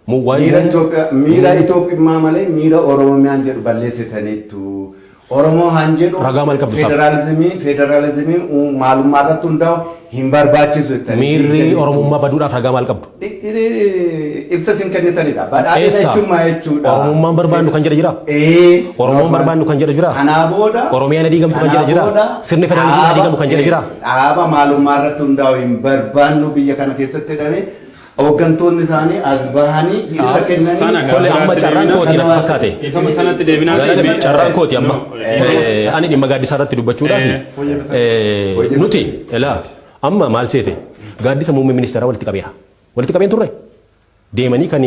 Miira Itoophiyaa miira Itoophiyummaa malee miira Oromiyaan jedhu balleessitaniittu. Oromoo han jedhu Ragaa maal qabdu isaaf? Federaalizimii maalummaa irratti hundaa'u hin barbaachisu jettanii Miirri diigdaniittu. Oromummaa baduudhaaf ragaa maal qabdu? Ibsa isin kennitanidha. Badhaadhina Eessa? jechuun maal jechuudha? Oromummaan barbaannu kan jedhe jira? Ee. Oromoon barbaannu kan jedhe jira? Kanaa booda. Oromiyaan haa diigamtu kan jedhe jira? Kanaa booda Sirni federaalizimii haa diigamu kan jedhe jira? Dhaaba maalummaa irratti hundaa'u hin barbaannu biyya kana keessatti jedhame hooggantoonni isaanii as bahanii ibsa kennanii. Sana Tole, amma carraan kooti natti fakkaate. Ifama sanatti deebinaa. Zalaalem, carraan kooti amma. Ani dhimma gaaddisaa irratti dubbachuudhaaf nuti elaa amma maal seete, gaaddisa muummee ministeeraa walitti qabeera. Walitti qabeen turre. Deemanii kan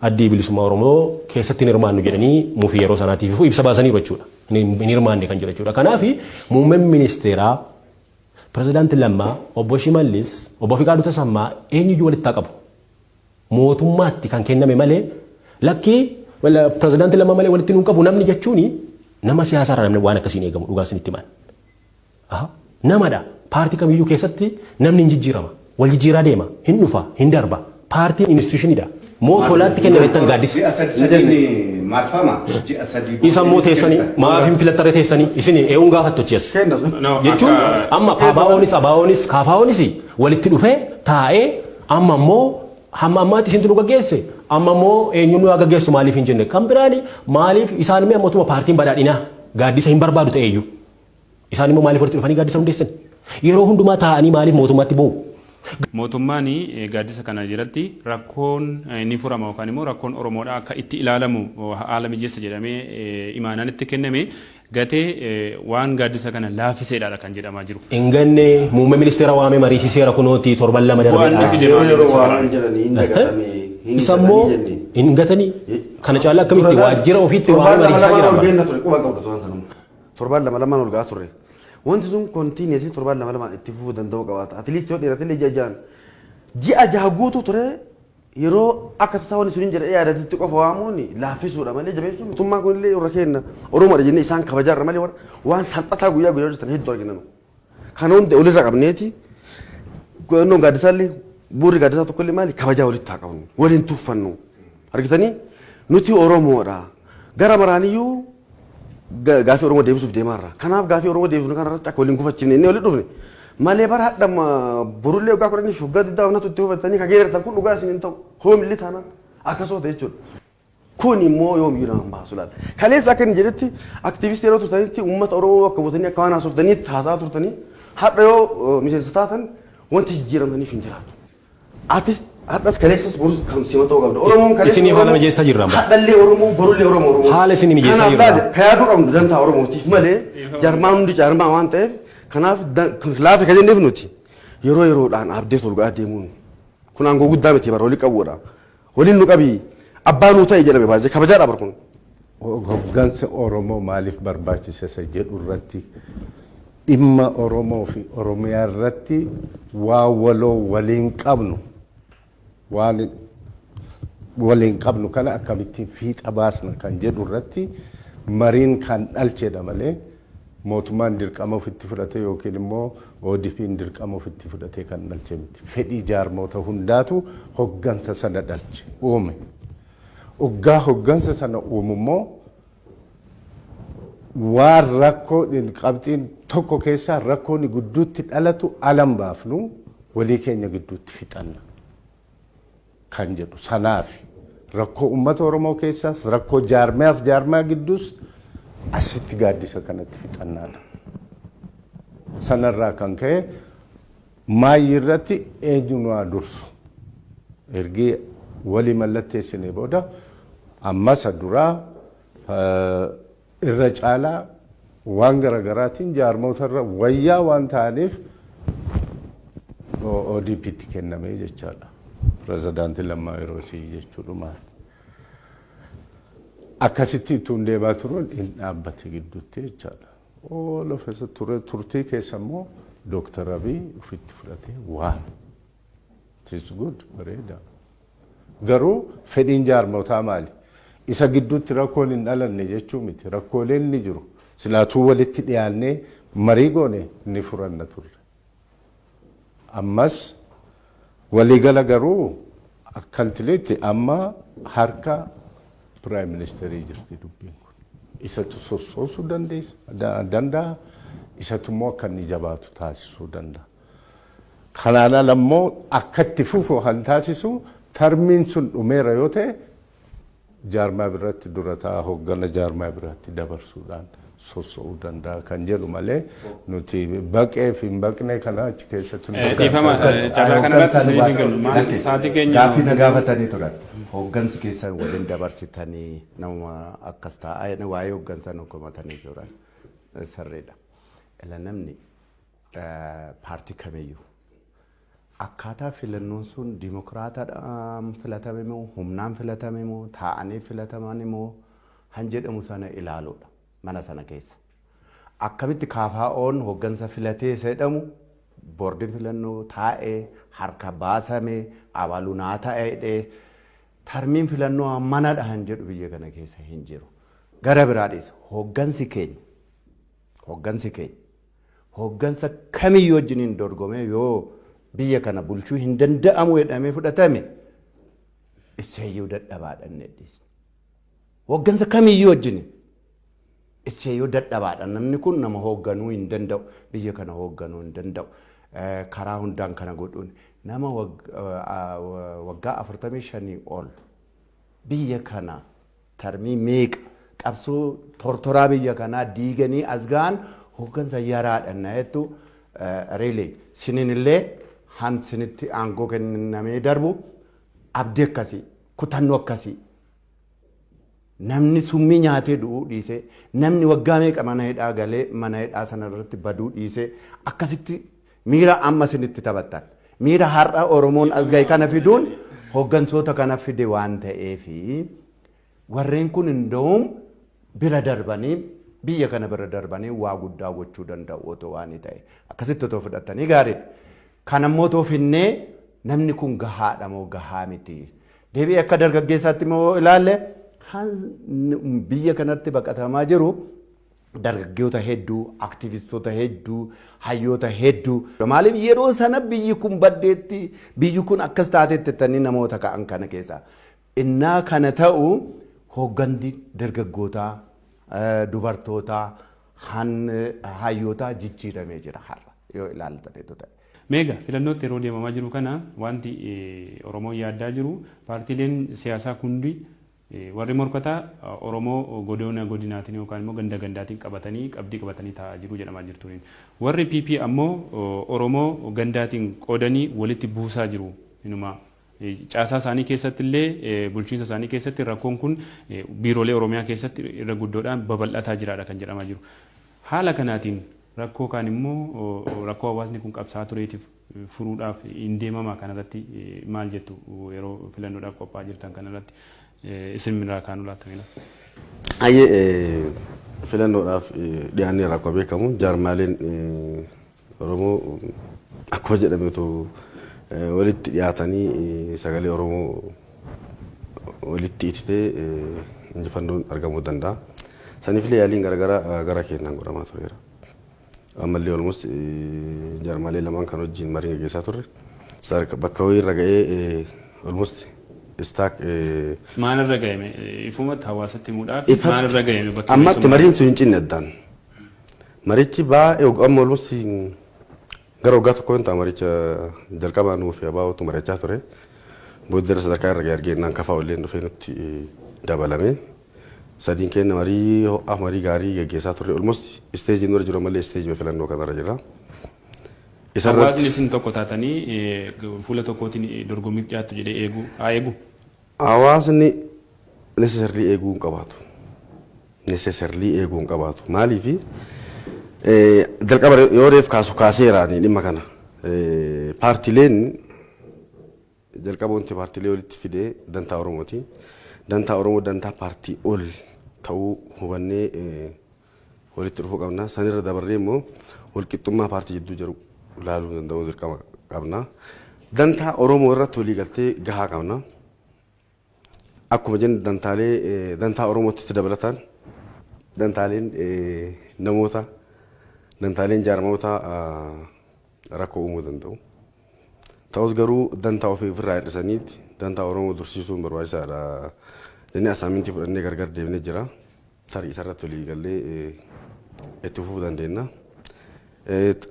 Addii Bilisummaa Oromoo keessatti hin hirmaannu jedhanii mufii yeroo sanaatiif ibsa baasaniiru jechuudha. Hin hirmaanne kan jedhu jechuudha. Kanaaf muummeen ministeeraa, Pirezidaanti Lammaa, Obbo Shimallis, Obbo Fiqaaduu Tasammaa, eenyuyyuu walitti haa qabu. Mootummaatti kan kenname malee, lakkii, pirezidaanti Lammaa malee walitti nuun qabu namni jechuun nama siyaasaarraa namni waan akkasiin eegamu dhugaa isinitti himan. Namadha. Paartii kamiyyuu keessatti namni hin jijjiirama. Wal jijjiiraa deema. Hin dhufa. Hin darba. Paartiin institutionidha. Moo tolaatti kenname jettan gaaddisa? Ji'a sadi sadiin marfama. Ji'a 3. Isa immoo teessanii maaf hin filattarre teessanii isin ee'uun gaafattu achi as. No, Jechuun amma PABO'onis, ABO'onis, KFO'onis walitti dhufee taa'ee, amma immoo hamma ammaatti isintu nu gaggeesse, amma immoo eenyuun nu haa gaggeessu maaliif hin jenne? Kan biraani maaliif isaan immoo ammatuma paartiin badhaadhinaa gaaddisa hin barbaadu ta'eyyuu, isaan immoo maaliif walitti dhufanii gaaddisa hundeessan? Yeroo hundumaa taa'anii maaliif mootummaatti bu'u? Mootummaan gaaddisa kana jalatti rakkoon ni furama yookaan immoo rakkoon Oromoodhaa akka itti ilaalamu haala mijeessa jedhamee imaanaan itti kenname gatee waan gaaddisa kana laafiseedha kan jedhamaa jiru. Hin ganne, muummee ministeera waamee mariisiseera kunooti torban 2 Bu'aan darbeedha. inni fide Yeroo maali? yeroo waaman jedhanii hin dagatamee hin Isa immoo gatanii jenne. hin gatanii kana caalaa akkamitti waajjira ofiitti waamee Torbaan lama mariisisaa lamaan jira ol amma. geenna ture, quba qabdu turan sanuma. Torbaan lama lamaan ol gahaa turre. Wanti sun continuously torbaan lama lamaan itti fufuu danda'uu qabaata. At least yoo dheerate illee ji'a 6n. Ji'a 6 guutuu ture, yeroo akka tasaa wanni sun hin jedhee yaadatetti qofa waamuun laaffisuudha malee jabeessuun. Mootummaan kun illee warra keenya Oromoodha jennee isaan kabajaarra malee warra waan salphataa guyyaa guyyaa hojjetan hedduu argina nu. Kana hunda olirra qabneeti qo'annoon gaaddisaallee, bu'uurri gaaddisaa tokkollee maali, kabajaa walitti haa qabnu, waliin tuffannu. Argitanii, nuti Oromoodha. Gara maraaniyyuu gaafii Oromoo deebisuuf deemaarra. Kanaaf gaafii Oromoo deebisnu kana irratti akka waliin gufachiifne inni walitti dhufne malee bara hadha borullee waggaa 10f waggaa 20 natu itti hubattanii kan geerartan kun dhugaa isin hin ta'u. Hoomilli taanaan akkasuma ta'e jechuudha. Kun immoo yoomiyyuu nama hin baasu laata. Kaleessa akka inni jedhetti aktiivistii yeroo turtanitti uummata Oromoo bakka buutanii akka waan haasoftaniitti haasa'aa turtanii, hadha yoo miseensa taatan wanti jijjiiramtaniif hin jiraatu. Atis hadhas kaleessas borus kan simatoo qabda. Oromoon kaleessa Isiniif haala Oromoo, mijeessaa jirra amma. Hadhallee Oromoo, borullee Oromoo Oromoo. Haala isinii mijeessaa Kanaaf jirra. laali, ka yaaduu qabnu dantaa Oromootiif malee jarmaan hundi jaarmaa waan ta'eef, kanaaf laafe kan jenneef nuti yeroo yeroodhaan abdeet ol ga'aa deemuun kun aangoo guddaa miti bara walii qabuudha. Waliin nu qabii abbaa nuu ta'e jedhame baay'ee kabajaadha bar kun. Hoggansa Oromoo maaliif barbaachisa isa jedhu irratti, dhimma Oromoo fi Oromiyaa irratti waan waloo waliin qabnu, waan waliin qabnu kana akkamittiin fiixa baasna kan jedhu irratti mariin kan dhalchedha malee mootummaan dirqama ofitti fudhate yookiin immoo ODP'n dirqama ofitti fudhatee kan dhalche miti. Fedhii jaarmoota hundaatu hoggansa sana dhalche, uume. Oggaa hoggansa sana uumu immoo waan rakkoo qabxiin tokko keessaa rakkoon gidduutti dhalatu alan baafnu, walii keenya gidduutti fixanna kan jedhu sanaaf, rakkoo uummata Oromoo keessaas, rakkoo jaarmiyaaf jaarmiyaa gidduus asitti gaaddisa kanatti fixannaadha. Sanarraa kan ka'e maayii irratti eenyu nu haa dursu, ergi walii mallatteessinee booda ammas duraa irra caalaa waan garaagaraatiin jaarmoota irra wayyaa waan ta'aniif ODP'tti kenname jechaadha. Pirezidaantii Lammaa yeroo isii jechuudhumaan. Akkasitti ittuun deemaa turuun hin dhaabbate gidduutti jechaadha. All of a ture turtii keessa immoo Dooktar Abiy ofitti fudhatee waan. It is good, bareeda. Garuu fedhiin jaarmotaa maali? Isa gidduutti rakkoon hin dhalanne jechuu miti. Rakkooleen ni jiru. Silaatuu walitti dhiyaannee marii goone ni furanna turre. Ammas waliigala garuu Akkantileetti amma harka Prime Ministerii jirti dubbiin kun. Isatu sossoosuu danda'a. Isatu immoo akka inni jabaatu taasisuu danda'a. Kanaan ala immoo akka itti fufu kan taasisu termiin sun dhumeera yoo ta'e, jaarmaa biratti dura ta'a hoggana jaarmaa biraatti dabarsuudhaan sosso'uu danda'a kan jedhu malee, nuti baqee fi hin baqne kana achi keessatti. Dhiifama, carraa kanarratti isin hin galu. Maal sa'aatii keenya. Gaaffii na gaafatanii turan. Hooggansi keessan waliin dabarsitanii nama akkas taa'aa waa'ee hooggansaa nu komatanii turan. Sirriidha. Ila, namni paartii kamiyyuu akkaataa filannoon sun dimokiraataadhaan filatame moo humnaan filatame moo taa'anii filataman moo han jedhamu sana ilaaluudha mana sana keessa. Akkamitti KFO'n hooggansa filatee isa jedhamu, boordiin filannoo taa'ee harka baasamee abaluu naa ta'ee termiin filannoo manadha han jedhu biyya kana keessa hin jiru. Gara biraadhis hooggansi keenya hooggansa kamiyyuu wajjiniin dorgomee yoo biyya kana bulchuu hin danda'amu jedhamee fudhatame, isseeyyuu dadhabaadha inni dhiisne. Hooggansa kamiyyuu wajjin isseeyyuu dadhabaadha. Namni kun nama hoogganuu hin danda'u, biyya kana hoogganuu hin danda'u. Karaa hundaan kana godhuun nama waggaa 45 ol biyya kana termii meeqa qabsoo tortoraa biyya kanaa diiganii as ga'an hooggansa yaraadha na jettu. Really, sinin illee han sinitti aangoo kennamee darbu abdii akkasii, kutannoo akkasii, namni summii nyaatee du'uu dhiisee, namni waggaa meeqa mana hidhaa galee mana hidhaa sana irratti baduu dhiisee, akkasitti miira amma sinitti taphattan, miira har'a Oromoon as ga'e kana fiduun hooggansoota kana fide waan ta'eefi, warreen kun hunda'uun bira darbanii, biyya kana bira darbanii waa guddaa gochuu danda'u otoo waan ta'e akkasitti otoo fudhatanii gaariidha. Kan ammoo otoo finnee namni kun gahaadha moo gahaa miti? Deebi'ee akka dargaggeessaatti immoo ilaalle, biyya kanatti baqatamaa jiru dargaggoota hedduu, aktivistoota hedduu, hayyoota hedduu. Maaliif yeroo sana biyyi kun baddeetti, biyyi kun akkas taatetti jettanii namoota ka'an kana keessa. Innaa kana ta'u hoogganni dargaggootaa, dubartootaa, hayyootaa jijjiiramee jira har'a yoo ilaaltaniitu ta'e. Meega filannootti yeroo deemamaa jiru kana, wanti Oromoon yaaddaa jiru, paartiileen siyaasaa hundi warri morkataa Oromoo godina godinaatiin yookaan immoo ganda gandaatiin qabatanii qabdii qabatanii taa'aa jiru jedhamaa jirtu. Warri PP ammoo Oromoo gandaatiin qoodanii walitti buusaa jiru. Inuma caasaa isaanii keessatti illee, bulchiinsa isaanii keessatti rakkoon kun biiroolee Oromiyaa keessatti irra guddoodhaan babal'ataa jiraadha kan jedhamaa jiru. Haala kanaatiin rakkoo kaan immoo rakkoo hawaasni kun qabsaa tureetiif furuudhaaf hin deemama kanarratti maal jettu, yeroo filannoodhaaf qophaa'aa jirtan kanarratti isin biraa kaanuu laattamina? Ayyee, filannoodhaaf dhiyaannee akkuma beekamu jaarmaaleen Oromoo akkuma jedhametu walitti dhiyaatanii sagalee Oromoo walitti ititee injifannoon argamuu danda'a. Saniifillee yaaliin garaagaraa gara keenyaan godhamaa tureera. Ammallee almost jaarmaalee lamaan kan wajjin marii gaggeessaa turre. Bakka wayii irra ga'ee almost stuck. Maalirra ga'ame, ifumatti hawaasatti himuudhaaf, maalirra ga'ame bakka? Ammatti mariin sun hin cinne addaan. Marichi baay'ee amma almost gara waggaa tokko hin ta'a, maricha jalqabaa nuuf ABOtu mari'achaa ture. Booddee sadarkaa irra ga'ee argee KFO illee dhufee nutti dabalame. Sadiin keenya marii ho'aaf marii gaarii gaggeessaa turre. Almost stageiin dura jiru malee stageii filannoo kanarra jira. Hawaasni isin tokko taatanii fuula tokkootiin dorgommiif dhiyaattu jedhee eegu haa eegu. Hawaasni necessarily eeguu hin qabaatu. Necessarily eeguu hin qabaatu. Maaliifi, jalqaba yoo reef kaasu kaaseeraani dhimma kana. Paartiileen jalqaba wanti paartiilee walitti fidee dantaa Oromooti. Dantaa Oromoo dantaa paartii ol ta'uu hubannee walitti dhufuu qabna. Sanirra dabarree immoo walqixxummaa paartii jidduu jiru ilaaluu danda'uu dirqama qabna. Dantaa Oromoo irratti waliigaltee gahaa qabna. Akkuma jennu dantaalee dantaa Oromootti dabalataan dantaaleen namoota, dantaaleen jaarmoota rakkoo uumuu danda'u. Ta'us garuu dantaa ofii ofirraa hir'isaniiti Dantaa Oromoo dursiisuun barbaachisaadha. Jennee assignmentii fudhannee gargar deemnee jira. Tarii isarratti walii gallee itti fufuu dandeenya.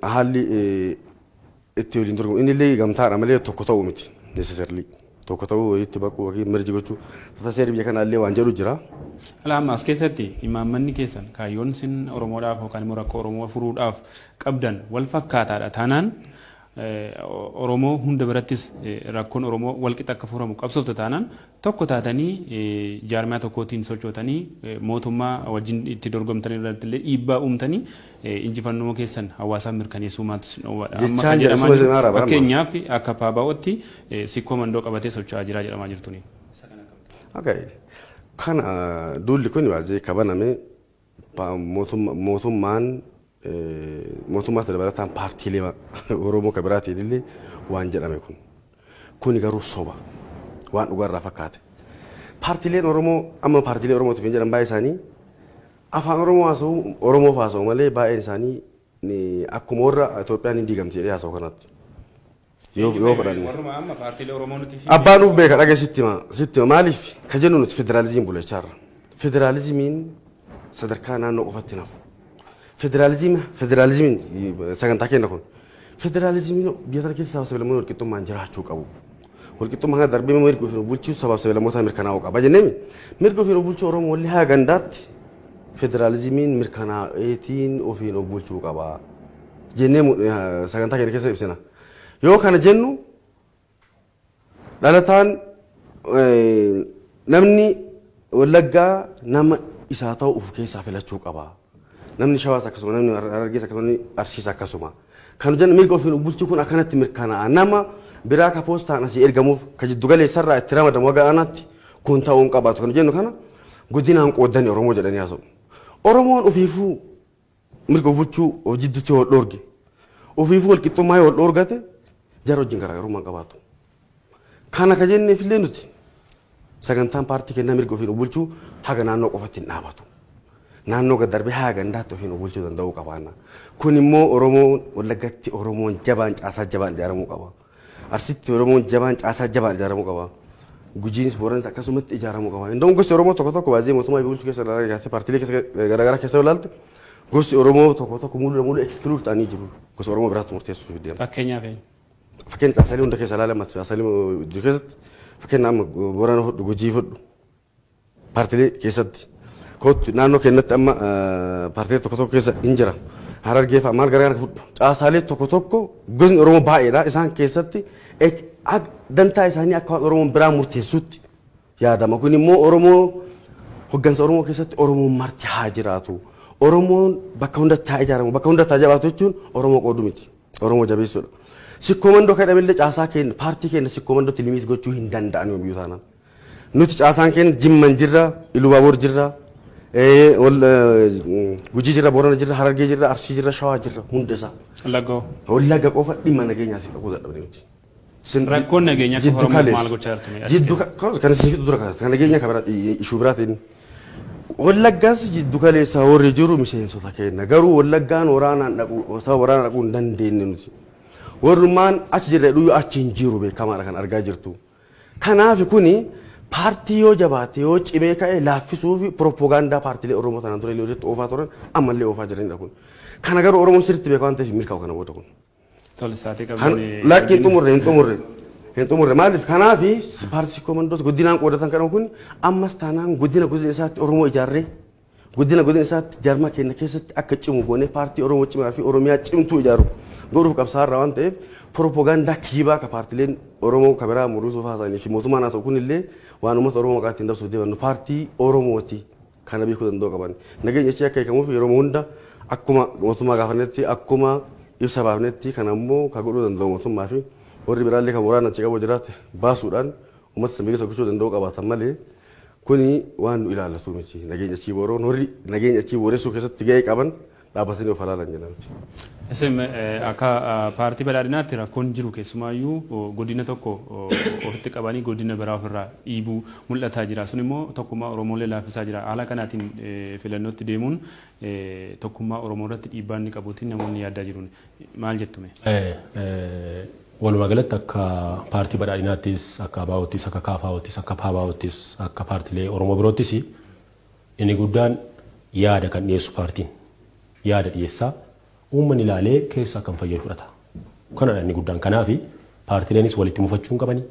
Haalli itti waliin dorgomu inni illee gamtaadha malee tokko ta'uu miti necessarily. Tokko ta'uu wayiitti baquu yookiin merge gochuu tata seera biyya kanaa illee waan jedhu jira. Alaa amma as keessatti imaammanni keessan, kaayyoon isin Oromoodhaaf yookaan immoo rakkoo Oromoo furuudhaaf qabdan wal fakkaataadha taanaan, Oromoo hunda birattis rakkoon Oromoo walqixa akka furamu qabsoofta taanaan, tokko taatanii jaarmiyaa tokkootiin sochootanii mootummaa wajjin itti dorgomtan irratti illee dhiibbaa uumtanii injifannoo keessan hawaasaaf mirkaneessuu maaltu isin dhoowwadha? Amma Jechaan kan jedhu jedhamaa suma jiru maara barama. Fakkeenyaaf akka PABO'tti Sikkoo Mandoo qabatee socho'aa jira jedhamaa jirtuni. Okay. Kana duulli kun baay'ee kabaname mootummaan mootummaatti dabalataan paartiilee Oromoo kan biraatiin illee waan jedhame kun. Kuni garuu soba. Waan dhugaarraa fakkaate. Paartiileen Oromoo amma paartiilee Oromootiif hin jedhan baay'ee isaanii afaan Oromoo haasa'u, Oromoof haasa'u malee baay'een isaanii akkuma warra Itoophiyaan hin diigamti jedhee haasa'u kanatti. Yoo fudhanne. Warruma amma paartiilee Oromoo nuti fi Abbaan uf beeka dhage sitti hima, sitti hima. Maaliif ka jennu nuti federaalizimiin bulachaarra. Federaalizimiin sadarkaa naannoo qofatti hin hafu. Federaalizimiin sagantaa keenya kun federaalizimiin biyya tana keessa sabaaf sablammoonni walqixxummaan jiraachuu qabu. Walqixxummaa kana darbee mirga ofiin of bulchuu sabaaf sablammoota mirkanaa'uu qaba jenneemi. Mirga ofiin of bulchuu Oromoo walli haa gandaatti federaalizimiin mirkanaa'eetiin ofiin of bulchuu qaba jennee sagantaa keenya keessa ibsina. Yoo kana jennu dhalataan namni Wallaggaa nama isaa ta'u of keessaa filachuu qaba. Namni Shawaas akkasuma, namni Harargees akkasuma, namni Arsiis akkasuma. Kan jennu mirga ofiin of bulchuu kun akkanatti mirkanaa'a. Nama biraa ka poostaan asii ergamuuf ka jiddu galeessarraa itti ramadamu haga aanaatti kun ta'uu hin qabaatu. Kan jennu kana godinaan qooddani Oromoo jedhanii haasa'u. Oromoon ofiifuu mirga of bulchuu of jidduutti yoo dhoorge, ofiifuu walqixxummaa yoo dhoorgate, jara wajjin garaagarummaa hin qabaatu. Kana ka jenneef illee nuti sagantaan paartii kennaa mirga ofiin of bulchuu haga naannoo qofatti hin dhaabatu. Naannoo gad darbee haga gandaatti ofiin of bulchuu danda'uu qabaanna. Kun immoo Oromoon Wallaggatti Oromoon jabaan caasaa jabaan ijaaramuu qaba. Arsitti Oromoon jabaan caasaa jabaan ijaaramuu qaba. Gujiinis Booranis akkasumatti ijaaramuu qaba. Indaa'uun gosti Oromoo tokko tokko baay'ee mootummaa bulchuu keessa ilaalaa paartiilee keessa garaagaraa keessa ilaalte gosti Oromoo tokko tokko mul'u mul'u exclude ta'anii jiru. Gosa Oromoo biraatti murteessuuf deema. Fakkeenyaaf eenyu? Fakkeenya caasaalee hunda keessa ilaalama caasaalee jiru keessatti fakkeenya amma Boorana fudhu, Gujii fudhu, paartiilee keessatti kootu naannoo keenyatti amma paartiilee tokko tokko keessa hin jira. Harargee fa'a maal garaagaraa fudhu, caasaalee tokko tokko gosni Oromoo baay'eedha, isaan keessatti dantaa isaanii akka waan Oromoon biraa murteessutti yaadama. Kun immoo Oromoo hoggansa Oromoo keessatti Oromoon marti haa jiraatu. Oromoon bakka hundatti haa ijaaramu, bakka hundatti haa jabaatu jechuun Oromoo qoodu miti. Oromoo jabeessuudha. Sikkoo Mandoo kan jedhamillee caasaa keenya paartii keenya Sikkoo Mandootti limit gochuu hin danda'an yoomiyyuu taanaan. Nuti caasaan keenya Jimman jirra, Ilubaaboor jirra, Gujii jirra, Boorana jirra, Harargee jirra, Arsii jirra, Shawaa jirra hunda isaa. Wallaggoo. Wallagga qofa dhimma nageenyaatiif dhaquu dadhabne nuti. Rakkoon nageenyaa akka furamuu maal gochaa jirtu mee? Jiddu kan isin fixu dura kan nageenya kan biraa ishuu biraatiin. Wallaggaas jiddu kaleessa warri jiru miseensota keenya, garuu Wallaggaan waraanaan dhaquu saba waraanaan dhaquu hin dandeenye nuti. Warrummaan achi jirra jedhu achi hin jiru, beekamaadha kan argaa jirtu. Kanaaf kuni paartii yoo jabaate yoo cimee ka'e laaffisuu fi piroopoogaandaa paartiilee Oromoo tanaan dura illee irratti oofaa turan ammallee oofaa jiranidha kun. Kana garuu Oromoon sirriitti beeka waan ta'eef milkaa'u kana booda kun. Tole, sa'aatii Kan qabdan. Lakki, hin xumurre, hin xumurre. Hin xumurre. Maaliif? Kanaafi paartii Sikkoo Mandoos godinaan qoodatan kan kun ammas taanaan godina godina isaatti Oromoo ijaarree godina godina isaatti jaarmaa keenya keessatti akka cimu goonee paartii Oromoo cimaa fi Oromiyaa cimtuu ijaaru godhuuf qabsaa'arra waan ta'eef, piroopoogaandaa kijibaa ka paartileen Oromoo ka biraa muruusuuf haasa'anii fi mootummaan haasa'u kun illee waan uummata Oromoo maqaa ittiin dabsuuf deeman. Nu paartii Oromooti, kana beekuu danda'u qaban. Nageenya ishee akka eegamuuf yeroo hunda akkuma mootummaa gaafannetti, akkuma ibsa baafnetti, kana immoo ka godhuu danda'u mootummaa fi warri biraallee kan waraana achi qabu jiraate baasuudhaan uummata san bilisa gochuu danda'u qabaatan malee kuni waan nu ilaallatu miti. Nageenya achii booroon warri nageenya achii booressuu keessatti ga'ee qaban dhaabbatanii of halaalan jedha miti. Isin akka paartii badhaadhinaatti rakkoon jiru keessumaayyuu godina tokko ofitti qabanii godina biraa ofirraa dhiibuu mul'ataa jira. Sun immoo tokkummaa Oromoolee laaffisaa jira. Haala kanaatiin filannootti deemuun tokkummaa Oromoo irratti dhiibbaa inni qabuutiin namoonni yaaddaa jiru. Maal jettume? Walumaa galatti akka paartii badhaadhinaattis, akka ABO'ttis, akka KFO'ttis, akka PABO'ttis, akka paartiilee Oromoo biroottis inni guddaan yaada kan dhiyeessu paartiin. Yaada dhiyeessaa, uummanni ilaalee keessaa kan fayyadu fudhata. Kanadha inni guddaan. Kanaaf paartiileenis walitti mufachuu hin qabani.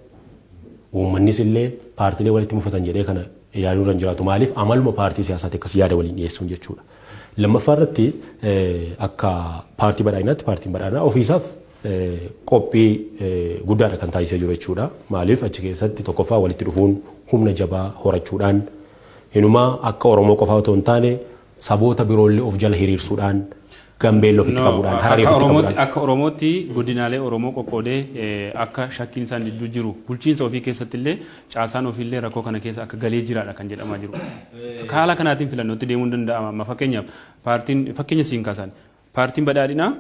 Uummannis illee paartiilee walitti mufatan jedhee kana ilaaluu irra hin jiraatu. Maaliif amaluma paartii siyaasaatti akkas yaada waliin dhiyeessuun jechuudha. Lammaffaa irratti, akka paartii badhaadhinaatti paartiin badhaadhinaa ofiisaaf qophii guddaadha kan taasisee jiru jechuudha. Maaliif achi keessatti tokkoffaa walitti dhufuun humna jabaa horachuudhaan, hinumaa akka Oromoo qofaa otoo hin taane saboota biroollee of jala hiriirsuudhaan, Gambeella ofitti qabuudhaan, Hararii ofitti qabuudhaan. Akka Oromootti godinaalee Oromoo qoqqoodee akka shakkiin isaan jidduu jiru, bulchiinsa ofii keessatti illee caasaan ofiillee rakkoo kana keessa akka galee jiraadha kan jedhamaa jiru. Haala kanaatiin filannootti deemuun danda'ama. Amma fakkeenyaaf paartiin, fakkeenya siin kaasan, paartiin badhaadhinaa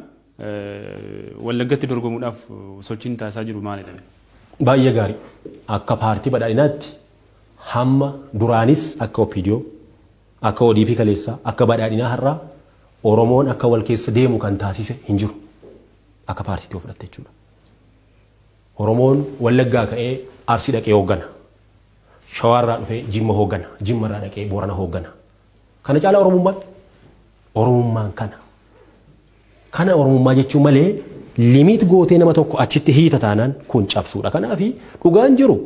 Wallaggatti dorgomuudhaaf sochiin taasisaa jiru maalidha? Baay'ee gaarii. Akka paartii badhaadhinaatti hamma duraanis akka OPDO, akka ODP kaleessaa, akka badhaadhinaa har'aa Oromoon akka wal keessa deemu kan taasise hin jiru. Akka paartiitti yoo fudhatte jechuudha. Oromoon Wallaggaa ka'ee Arsii dhaqee hooggana. Shawaarraa dhufee Jimma hooggana. Jimmarraa dhaqee Boorana hooggana. Kana caalaa Oromummaan? Oromummaan kana. Kana Oromummaa jechuun malee limit gootee nama tokko achitti hiita taanaan kun cabsuudha. Kanaaf dhugaan jiru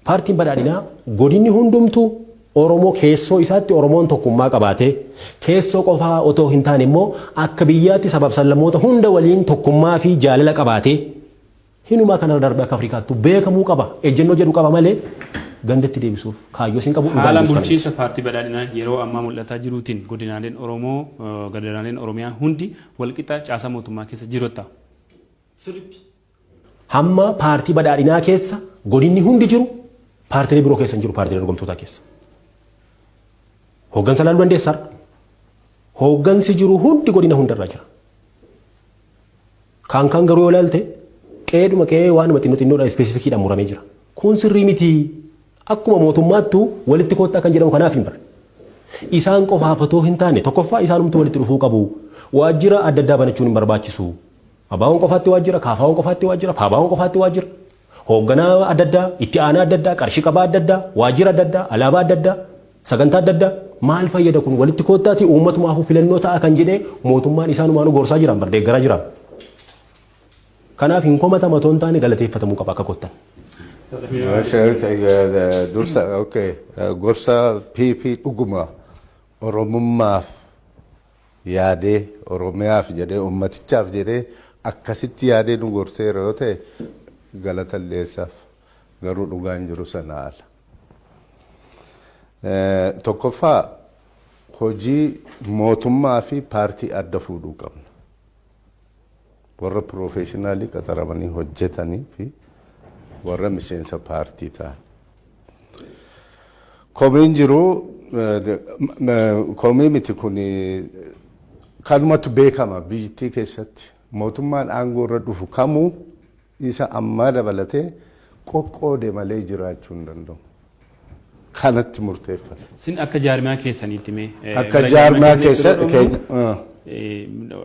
paartiin badhaadhinaa godinni hundumtuu Oromoo keessoo isaatti Oromoon tokkummaa qabaatee, keessoo qofaa otoo hin taane immoo akka biyyaatti sabaaf sablammoota hunda waliin tokkummaa fi jaalala qabaatee, hinumaa kanarra darbee akka Afrikaattuu beekamuu qaba ejjennoo jedhu qaba malee gandatti deebisuuf kaayyoo sin qabu, dhugaan Haala jirus kana bulchiinsa paartii badhaadhinaa yeroo ammaa mul'ataa jiruutiin godinaaleen Oromoo, godinaaleen Oromiyaa hundi walqixa caasaa mootummaa keessa jiru jettaa? Sirriitti. Hamma paartii badhaadhinaa keessa godinni hundi jiru paartilee biroo keessa hin jiru, paartilee dorgomtootaa keessa. Hooggansa ilaaluu dandeessa har'a. Hooggansi jiru hundi godina hundarraa jira. Kaan kaan garuu yoo ilaalte qe'eedhuma qe'ee waanuma xinnoo xinnoodha specificiidhaan muramee jira. Kun sirrii miti. Akkuma mootummaattu walitti koottaa kan jedhamu kanaaf hin barre. Isaan qofaaf otoo hin taane, tokkoffaa isaanumtu walitti dhufuu qabu. Waajjira adda addaa banachuun hin barbaachisu. ABO'n qofaatti waajjira, KFO'n qofaatti waajjira, PABO'n qofaatti waajjira. Hoogganaa adda addaa, itti aanaa adda addaa, qarshii qabaa adda addaa, waajjira adda addaa, alaabaa adda addaa, sagantaa adda addaa. Maal fayyada kun? Walitti koottaati uummatumaafuu filannoo ta'a kan jedhee mootummaan isaanumaanuu gorsaa jiran bar, deeggaraa jiran. Kanaaf hin komatama otoo hin taane galateeffatamuu qaba akka kottan. Dursa, okay, gorsa PP dhuguma Oromummaaf yaadee, Oromiyaaf jedhee, ummatichaaf jedhee akkasitti yaadee nu gorseera yoo ta'e galata illeessaaf, garuu dhugaan jiru sana ala. Tokkoffaa, hojii mootummaa fi paartii adda fuudhuu qabna. Warra professional qaxaramanii hojjetanii fi warra miseensa paartii ta'an. Komiin jiru komii miti, kun kanumatu beekama biyyattii keessatti. Mootummaan aangoo irra dhufu kamuu, isa ammaa dabalatee, qoqqoode malee jiraachuu hin danda'u. Kanatti murteeffata. Sin akka jaarmiyaa keessaniitti mee Akka jaarmiyaa keessa keenya.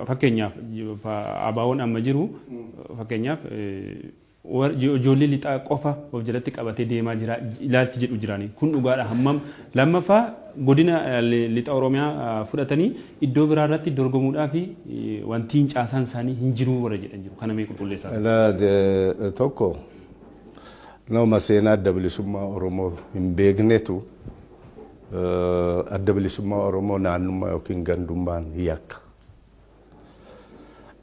Fakkeenyaaf ABO'n amma jiru, fakkeenyaaf ijoollee lixaa qofa of jalatti qabatee deemaa jira ilaalchi jedhu jirani. Kun dhugaadha hammam? Lammaffaa, godina lixa Oromiyaa fudhatanii iddoo biraa irratti dorgomuudhaaf wanti caasaan isaanii hin jiru warra jedhan jiru. Kana mee qulqulleessaa. Tokko, nama seenaa adda bilisummaa Oromoo hin beeknetu adda bilisummaa Oromoo naannummaa yookiin gandummaan yakka.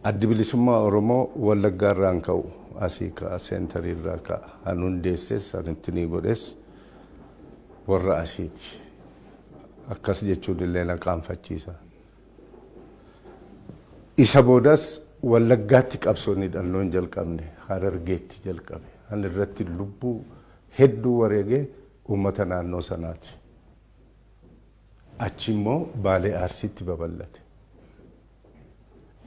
Addi bilisummaa Oromoo Wallaggaa irraan ka'u, asii ka'a, centerii irraa ka'a. An hundeesses, an itti ni godhes warra asiiti. Akkas jechuun illee na qaanfachiisa. Isa boodas Wallaggaatti qabsoon hidhannoo hin jalqabne, Harargeetti jalqabe. An irratti lubbuu hedduu wareegee uummata naannoo sanaati. Achi immoo Baalee, Arsiitti babal'ate.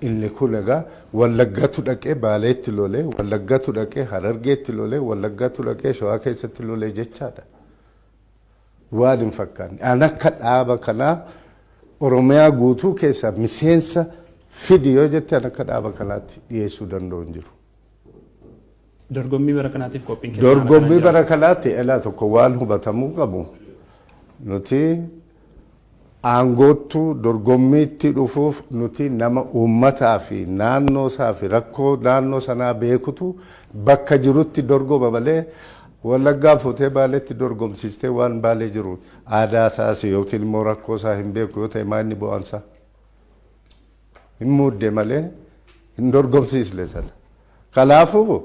Inni kun egaa Wallaggatu dhaqee Baaleetti lolee, Wallaggatu dhaqee Harargeetti lolee, Wallaggatu dhaqee Shawaa keessatti lolee jechaadha. Waan hin fakkaanne. An akka dhaaba kanaa Oromiyaa guutuu keessaa miseensa fidi yoo jette, an akka dhaaba kanaatti dhiyeessuu danda'u hin jiru. Dorgommii bara kanaatiif qophiin keessan haala Dorgommii kanaan jira. Bara kanaatti elaa tokko waan hubatamuu qabu, nuti aangoottu dorgommiitti dhufuuf nuti nama uummataa fi naannoo isaa fi rakkoo naannoo sanaa beekutu bakka jirutti dorgoma malee, Wallaggaa fuutee Baaleetti dorgomsiistee waan Baalee jiru aadaa isaas yookiin immoo rakkoo isaa hin beeku yoo ta'e, maa inni bu'aansaa? Hin muudde malee hin dorgomsiisne sana. Kanaafuu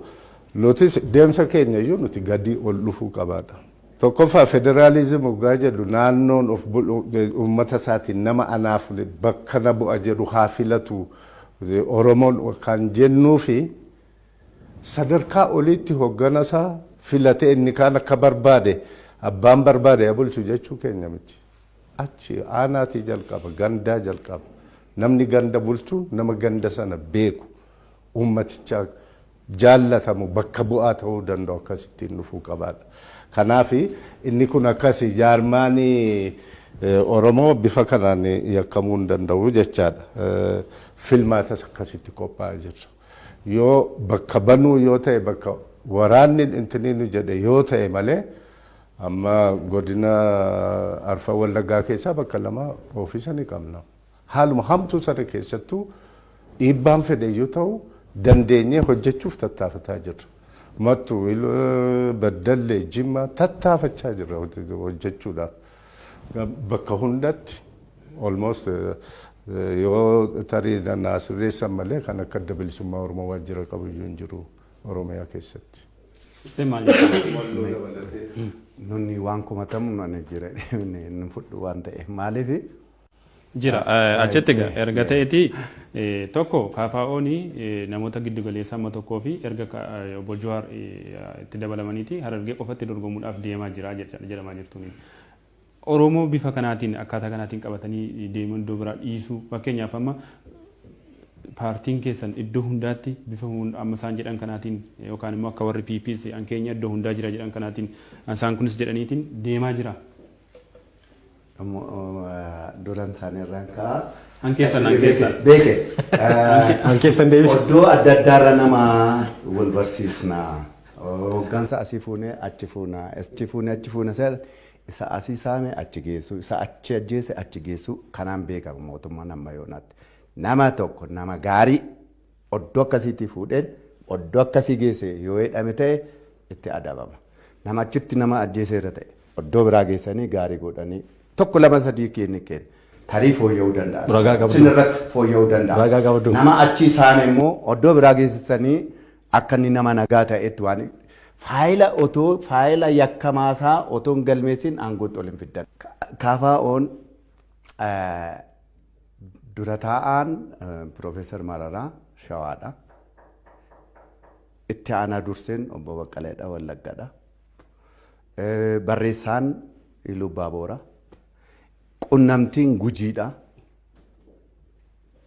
nutis deemsa keenya iyyuu nuti gadii ol dhufuu qabaadha. Tokkoffaa, federaalizim waggaa jedhu naannoon of uummata isaatiin nama anaaf bakka na bu'a jedhu haa filatu Oromoon kan jennuu fi sadarkaa oliitti hoggana isaa filatee inni kaan akka barbaade abbaan barbaade haa bulchu jechuu keenya miti. Achi aanaatii jalqaba, gandaa jalqaba. Namni ganda bulchu nama ganda sana beeku, uummaticha jaallatamu, bakka bu'aa ta'uu danda'u akkasittiin dhufuu qabaadha. Kanaaf inni kun akkasi jaarmaanii Oromoo bifa kanaan yakkamuu hin danda'u jechaadha. Filmaatas akkasitti qophaa'aa jirra. Yoo bakka banuu yoo ta'e, bakka waraanni intinii nu jedhe yoo ta'e malee, amma godina Arfan Wallaggaa keessaa bakka lama ofiisa ni qabna. Haaluma hamtuu sana keessattuu dhiibbaan fedhe iyyuu ta'u dandeenyee hojjechuuf tattaafataa jirra. Mattu, Baddallee, Jimma tattaafachaa jirra hojjechuudhaaf. Bakka hundatti almost yoo tarii naa sirreessan malee kan akka Adda Bilisummaa Oromoo waajjira qabu iyyuu hin jiru Oromiyaa keessatti. Isee maal jettu? Nunni waan komatamu ani jira hin fudhu waan ta'eef, maaliif Jira achitti egaa erga ta'eeti tokko KFO'n namoota giddu galeessa amma tokkoo fi erga obbo Jawaar itti dabalamaniiti Harargee qofatti dorgomuudhaaf deemaa jira jedhamaa jirtuuni. Oromoo bifa kanaatiin, akkaataa kanaatiin qabatanii deeman iddoo biraa dhiisuu, fakkeenyaaf amma paartiin keessan iddoo hundaatti bifa amma isaan jedhan kanaatiin yookaan immoo akka warri PPs an keenya iddoo hundaa jira jedhan kanaatiin isaan kunis jedhaniitiin deemaa jira. Duran isaanii irraan ka'a. An keessan, an keessan. Beeke. An keessan deebisa. Iddoo adda addaarra nama wal barsiisna. Hooggansa asii fuunee achi fuuna, achi fuunee achi fuuna, isa asii saame achi geessu, isa achi ajjeese achi geessu kanaan beekama mootummaan amma yoonaatti. Nama tokko, nama gaarii oddoo akkasiitii fuudheen oddoo akkasii geesse yoo jedhame ta'e itti adabama. Nama achitti nama ajjeeseera ta'e oddoo biraa geessanii gaarii godhanii tokko, lama, sadii kenni kenna. Tarii fooyya'uu danda'a. Ragaa qabdu. Sin irratti fooyya'uu danda'a. Ragaa qabdu. Nama achi isaan immoo oddoo biraa geessisanii akka inni nama nagaa ta'etti waan faayila otoo faayila yakkamaasaa otoo hin galmeessin aangootti ol hin fiddan. KFO'n dura taa'aan Piroofeesar Mararaa Shawaadha. Itti aanaa durseen obbo Baqqaleedha, Wallaggadha. Barreessaan Iluu Baaboora. Qunnamtiin Gujiidha.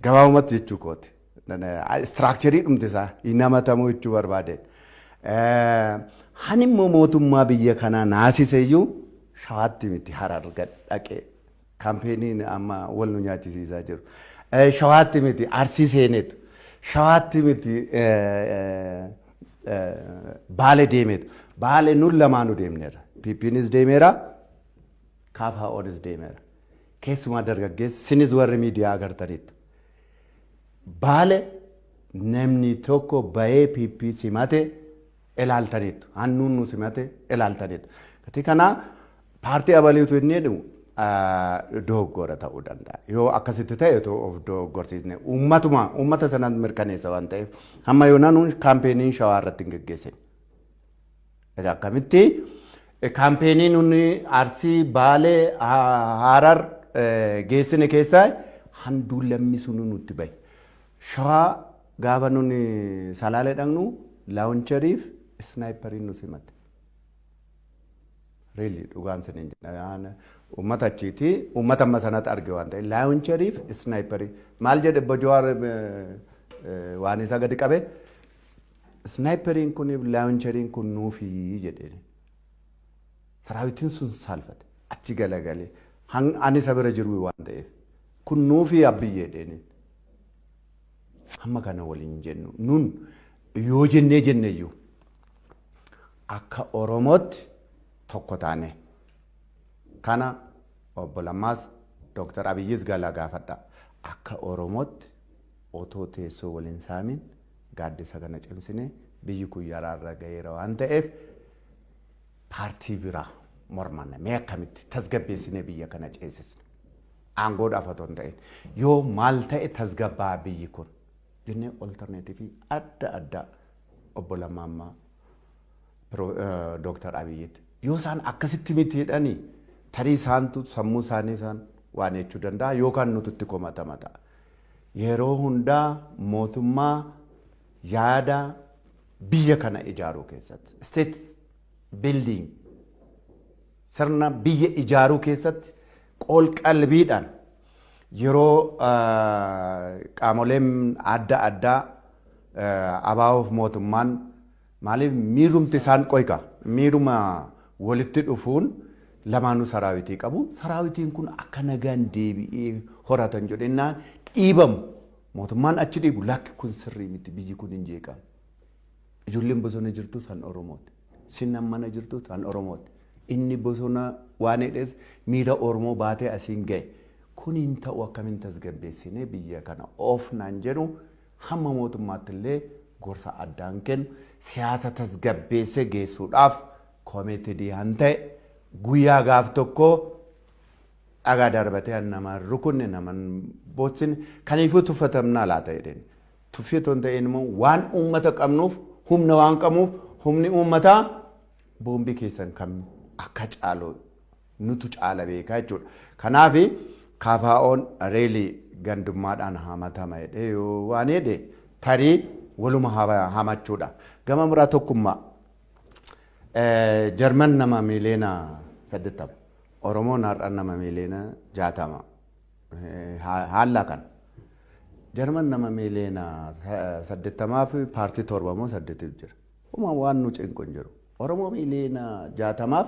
Gabaabumatti jechuu kooti. Structure dhumti isaa hin hamatamuu jechuu barbaadeen. Hani immoo mootummaa biyya kanaa naasise iyyuu Shawaatti miti, Harar gad dhaqee kaampeenii amma wal nu nyaachisiisaa jiru. Shawaatti miti, Arsii seeneetu. Shawaatti miti, Baale deemeetu. Baale nun lamaanuu deemneerra. PPnis deemeera. KFOnis deemeera. Keessumaa dargaggeessi sinis warri miidiyaa agartaniittu. Baale namni tokko bahee PP simate ilaaltaniittu. Hannuun nu simate ilaaltaniittu. Gatii kanaa paartii abaliitu inni jedhamu dogoggora ta'uu danda'a. Yoo akkasitti ta'e otoo of dogoggorsiisne uummatuma uummata sanaan mirkaneessa waan ta'eef hamma yoonaa nuun kaampeenii Shawaa irratti hin geggeessine. Egaa akkamitti kaampeenii nuni Arsii, Baalee, Harar geessine keessaa handuu lammi sunu nutti bahe. Shawaa gaafa nuni Salaalee dhaqnu launcheriif sniperiin nu simate. Really, dhugaan siniin jedha. Uummata achiiti, uummata amma sanatti arge waan ta'e launcheriif sniperii maal jedhe obbo Jawaar waan isaa gadi qabe, "Sniperiin kun, launcheriin kun nuufii," jedheen. Saraawitiin sun saalfate achi galagalee ani isa bira jiru waan ta'eef, "Kun nuufii abbiyyee," jedheen. Hamma kana waliin jennu nun yoo jennee jenneyyuu Akka Oromootti tokko taane kana obbo Lammaas Dooktar Abiyyis galaa gaafadha. Akka Oromootti otoo teessoo waliin saamin gaaddisa kana cimsine biyyi kun yaraarra gaheera waan ta'eef paartii biraa mormanna mee akkamitti tasgabbeessinee biyya kana ceesisna. Aangoodhaaf otoo hin ta'in yoo maal ta'e tasgabbaa biyyi kun jennee alternative adda addaa obbo Lammaa ammaa Dooktar Abiyyitti. Yoo isaan akkasitti miti jedhanii tarii isaantu sammuu isaanii isaan waan jechuu danda'a yookaan nuti itti komatama ta'a. Yeroo hundaa mootummaa yaada biyya kana ijaaruu keessatti, state building, sirna biyya ijaaruu keessatti qool qalbiidhaan yeroo qaamoleen adda addaa abaa'oof mootummaan maaliif miirumti isaan qoyka miiruma walitti dhufuun lamaanuu saraawitii qabu. Saraawitiin kun akka nagaan deebi'ee horatan jedhennaan dhiibamu. Mootummaan achi dhiibu, lakki, kun sirrii miti, biyyi kun hin jeeqamu. Ijoolleen bosona jirtu san Oromooti. Sinnan mana jirtu san Oromooti. Inni bosona waan hidheef miira Oromoo baatee asiin ga'e. Kun hin ta'u, akkamiin tasgabbeessinee biyya kana oofnaan jedhu hamma mootummaatti illee gorsa addaan kennu, siyaasa tasgabbeessee geessuudhaaf committed han ta'e, guyyaa gaaf tokko dhagaa darbatee nama rukunne, nama bootsine, kaniifuu tuffatamnaa laata jedheen. Tuffii otoo hin ta'in immoo waan uummata qabnuuf, humna waan qabnuuf, humni uummataa boombii keessan kam akka caalu nutu caala beekaa jechuudha. Kanaaf KFO'n really gandummaadhaan hamatama jedhee yoo waan jedhe tarii waluma hamachuudha. Gama biraa tokkummaa. Jarman nama miiliyoona 80. Oromoon har'a nama miiliyoona 60. Haala kana. Jarman nama miiliyoona 80 fi paartii torba moo saddeetitu jira. Uma waan nu cinqu hin jiru. Oromoo miiliyoona 60f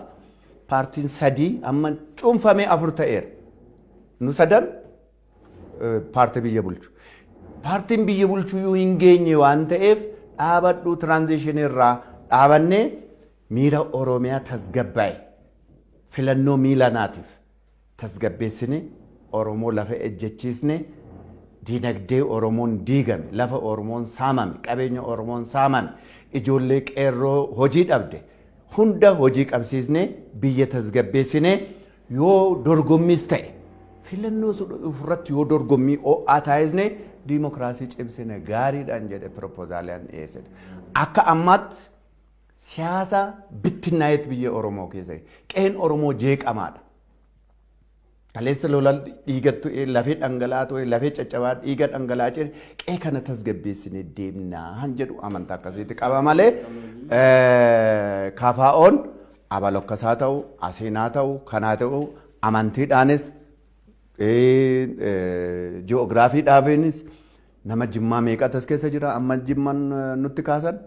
paartiin sadii amma cuunfamee afur ta'eera. Nu sadan paartii biyya bulchu. Paartiin biyya bulchu iyyuu hin geenye waan ta'eef dhaabadhu, transition irraa dhaabannee miira Oromiyaa tasgabbaa'e filannoo miilanaatiif tasgabbeessine, Oromoo lafa ejjechiisne, diinagdee Oromoon diigame, lafa Oromoon saamame, qabeenya Oromoon saamame, ijoollee qeerroo hojii dhabde hunda hojii qabsiisne, biyya tasgabbeessine, yoo dorgommiis ta'e filannoo ofirratti yoo dorgommii ho'aa taasisne, diimokiraasii cimsine gaariidhaan jedhe proposaliyaan dhiyeessine. Akka ammaatti siyaasa bittinnaa'eet biyya Oromoo keessa qe'een Oromoo jeeqamaadha. Kaleessa lola dhiigattu, lafee dhangala'aa ture, lafee caccabaa, dhiiga dhangala'aa jire, qe'ee kana tasgabbeessine deemnaa jedhu amantaa akkasiitti qaba malee KFO'n abalokkasaa ta'u, asiinaa ta'u, kanaa ta'u, amantiidhaanis ji'oogiraafiidhaafinis nama Jimmaa meeqatu as keessa jira amma Jimmaan nutti kaasan.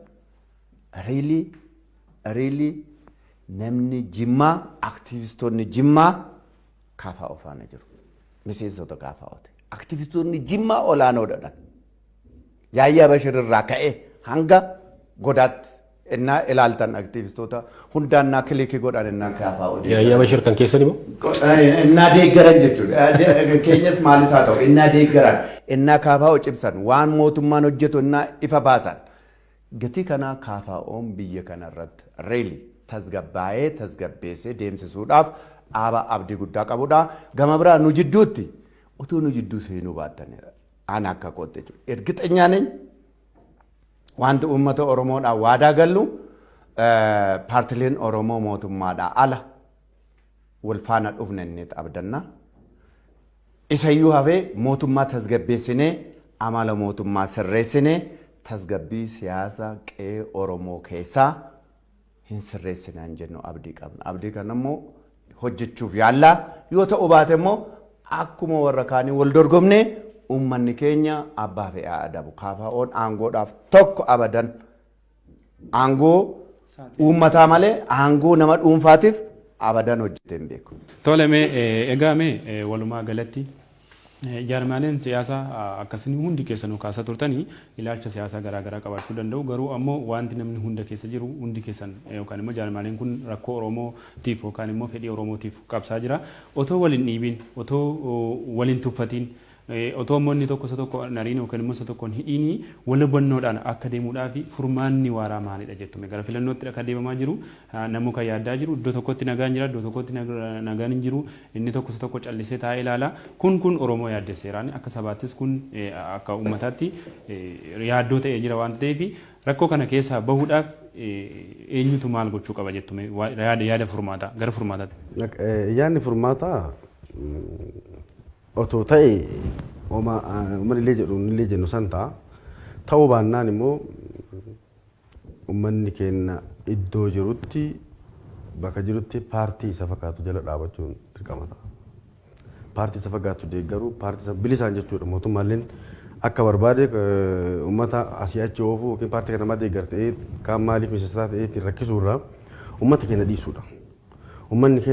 Really, really, namni Jimmaa, aktivistoonni Jimmaa KFO faana jiru. Miseensota KFOti. Aktivistoonni Jimmaa olaanoodha. Yaayyaa Bashir irraa ka'ee hanga godaatti innaa ilaaltan aktivistoota hundaannaa click godhan innaa KFO. Yaayyaa Bashir kan keessan immoo? Innaa deeggaran jechuudha. Keenyas maalis haa ta'u, innaa deeggaran, innaa KFO cimsan, waan mootummaan hojjetu innaa ifa baasan. Gatii kanaa KFO'n biyya kanarratti really tasgabbaa'ee tasgabbeessee deemsisuudhaaf dhaaba abdii guddaa qabudha. Gama biraa nu jidduutti utuu nu jidduu seenuu baattan ana akka kootte jechuudha. እርግጠኛ ነኝ wanti uummata Oromoodhaan waadaa gallu paartileen Oromoo mootummaadhaa ala wal faana dhufne inni abdanna. Isayyuu hafee mootummaa tasgabbeessinee, amala mootummaa sirreessinee, tasgabbii siyaasa qe'ee Oromoo keessaa hin sirreessinaan jennu abdii qabna. Abdii kana immoo hojjechuuf yaallaa, yoo ta'u baate immoo akkuma warra kaanii wal dorgomne uummanni keenya abbaa fe'aa adabu. KFO'n aangoodhaaf tokko abadan aangoo uummataa malee aangoo nama dhuunfaatiif abadan hojjetee hin beeku. Tole, mee egaa mee walumaa galatti Jaarmaaleen siyaasaa akkasii hundi keessanuu kaasaa turtanii ilaalcha siyaasaa garaagaraa qabaachuu danda'u. Garuu ammoo wanti namni hunda keessa jiru hundi keessan yookaan immoo jaarmaaleen kun rakkoo Oromootiif yookaan immoo fedhii Oromootiif qabsaa jira. Otoo waliin dhiibin, otoo waliin tuffatiin, otoo immoo inni tokko isa tokko nariin yookaan immoo isa tokko hin hidhiin wal hubannoodhaan akka deemuudhaaf furmaanni waaraa maalidha jettume? Gara filannootti akka deemamaa jiru namuu kan yaaddaa jiru, iddoo tokkotti nagaan jira, iddoo tokkotti nagaan hin jiru, inni tokko isa tokko callisee taa'ee ilaala. Kun Oromoo yaaddesseeraan, akka sabaattis kun akka uummataatti yaaddoo ta'ee jira waan ta'eef, rakkoo kana keessaa bahuudhaaf eenyutu maal gochuu qaba jettume, yaada furmaataa gara furmaataatti? Yaadni furmaataa otoo ta'e uummanni illee jedhu illee jennu san ta'a. Ta'uu baannaan immoo uummanni keenya iddoo jirutti, bakka jirutti paartii isa fakkaatu jala dhaabachuun dirqama ta'a. Paartii isa fakkaatu deeggaruu, paartii isa bilisaan jechuudha. Mootummaalleen akka barbaade uummata asii achi oofuu yookiin paartii kana deeggar ta'ee kaan maaliif miseensa ta'ee ittiin rakkisuu irraa uummata keenya dhiisuudha. Uummanni keenya